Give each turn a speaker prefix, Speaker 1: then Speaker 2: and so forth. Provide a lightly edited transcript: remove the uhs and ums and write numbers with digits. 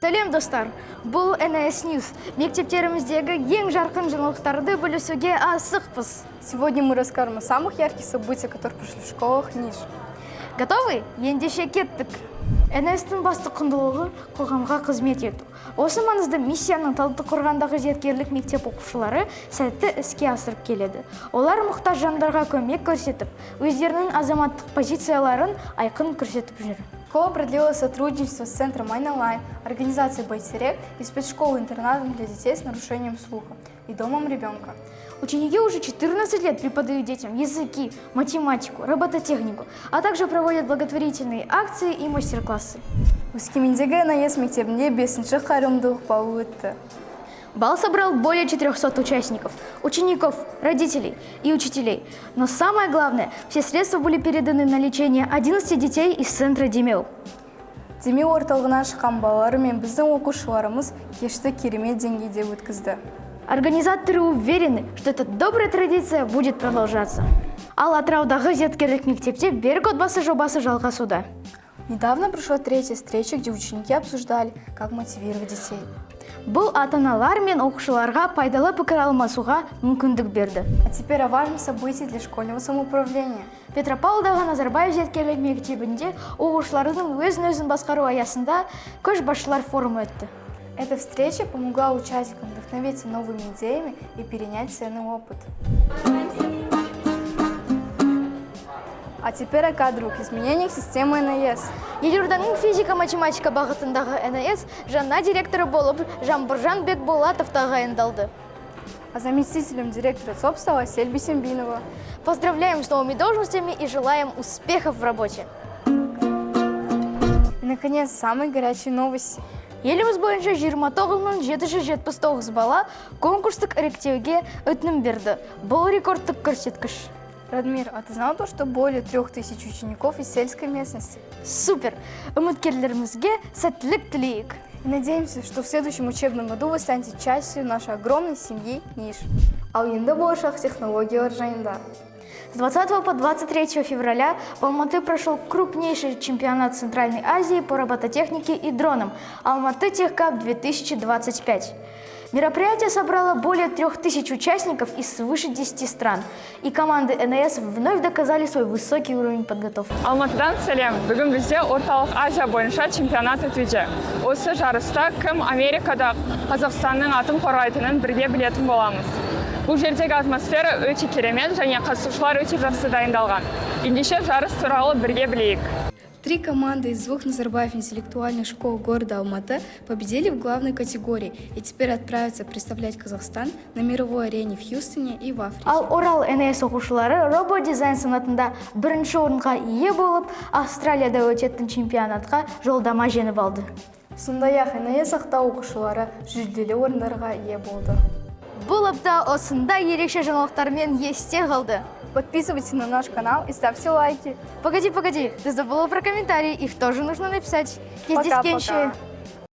Speaker 1: Сәлем, достар! Бұл NIS News. Мектептеріміздегі ең жарқын жаңалықтарды бөлісуге асықпыз.
Speaker 2: Сегодня мы расскажем о самых ярких событиях, которые прошли в школах НИШ.
Speaker 1: Готовы? Ендеше кеттік. NIS-тің басты құндылығы – қоғамға қызмет ету. Осы маңызды миссияны Талдықорғандағы зияткерлік мектеп оқушылары сәтті іске асырып келеді. Олар мұқтаж жандарға көмек көрсетіп, өздерінің азаматтық позицияларын айқын көрсетіп жүр.
Speaker 2: Школа продлила сотрудничество с центром Айналайын, организацией «Байтерек» и спецшколой-интернатом для детей с нарушением слуха и домом ребенка.
Speaker 1: Ученики уже 14 лет преподают детям языки, математику, робототехнику, а также проводят благотворительные акции и мастер-классы.
Speaker 2: Өскемендегі NIS мектебінде бесінші қайырымдылық балы өтті.
Speaker 1: Бал собрал более 400 участников, учеников, родителей и учителей. Но самое главное, все средства были переданы на лечение 11 детей из центра Демеу.
Speaker 2: Демеу орталығынан шыққан балалар мен біздің оқушыларымыз кешті керемет деңгейде өткізді.
Speaker 1: Организаторы уверены, что эта добрая традиция будет продолжаться. Ал Атыраудағы зияткерлік мектепте «Берік отбасы» жобасы жалғасуда.
Speaker 2: Недавно прошла третья встреча, где ученики обсуждали, как мотивировать детей.
Speaker 1: Бұл ата-аналар мен оқушыларға пайдалы пікір алмасуға мүмкіндік берді.
Speaker 2: А теперь о важном событии для школьного самоуправления.
Speaker 1: Петропавлдағы Назарбаев зияткерлік мектебінде оқушылардың өзін өзін басқару аясында көшбасшылар форумы өтті.
Speaker 2: Эта встреча помогла участникам вдохновиться новыми идеями и перенять ценный опыт. А теперь о кадровых изменениях системы НИС.
Speaker 1: Елорданың физика-математика бағытындағы НИС жаңа директоры болып Жаңбыржан Бекболатов тағайындалды.
Speaker 2: А заместителем директора ЦОП стала Асель Бисембинова.
Speaker 1: Поздравляем с новыми должностями и желаем успехов в работе.
Speaker 2: И, наконец, самые горячие новости.
Speaker 1: Еліміз бойынша 29 779 бала конкурстық іріктеуге өтінім берді. Бұл рекордтық көрсеткіш.
Speaker 2: Радмир, а ты знал то, что более 3000 учеников из сельской местности?
Speaker 1: Супер! Үміткерлерімізге сәттілік тілейік.
Speaker 2: И надеемся, что в следующем учебном году вы станете частью нашей огромной семьи НИШ. Ал енді болашақ технологиялар жайында.
Speaker 1: С 20 по 23 февраля в Алматы прошел крупнейший чемпионат Центральной Азии по робототехнике и дронам Алматы Tech Cup 2025. Мероприятие собрало более 3000 участников из свыше 10 стран, и команды НИС вновь доказали свой высокий уровень подготовки.
Speaker 3: Алматыдан сәлем! Бүгін бізде Орталық Азия бойынша чемпионат өтуде. Осы жарыста кім Америкада Қазақстанның атын қорғайтынын бірге білетін боламыз. Бұл жердегі атмосфера өте керемет және қатысушылар өте жақсы дайындалған. Ендеше жарыс туралы бірге білейік.
Speaker 2: Три команды из двух Назарбаев интеллектуальных школ города Алматы победили в главной категории и теперь отправятся представлять Казахстан на мировой арене в Хьюстоне и в Африке.
Speaker 1: Ал Орал НИС оқушылары робот-дизайн санатында бірінші орынға ие болып, Австралияда өтетін чемпионатқа жолдама жеңіп алды.
Speaker 2: Сондай-ақ НИС Ақтау оқушылары жүлделі орындарға ие болды.
Speaker 1: Бұл апта осындай ерекше жаңалықтармен есте қалды.
Speaker 2: Подписывайтесь на наш канал и ставьте лайки.
Speaker 1: Погоди, погоди, ты забыла про комментарии, их тоже нужно написать.
Speaker 2: Пока-пока.
Speaker 1: Кездескенше.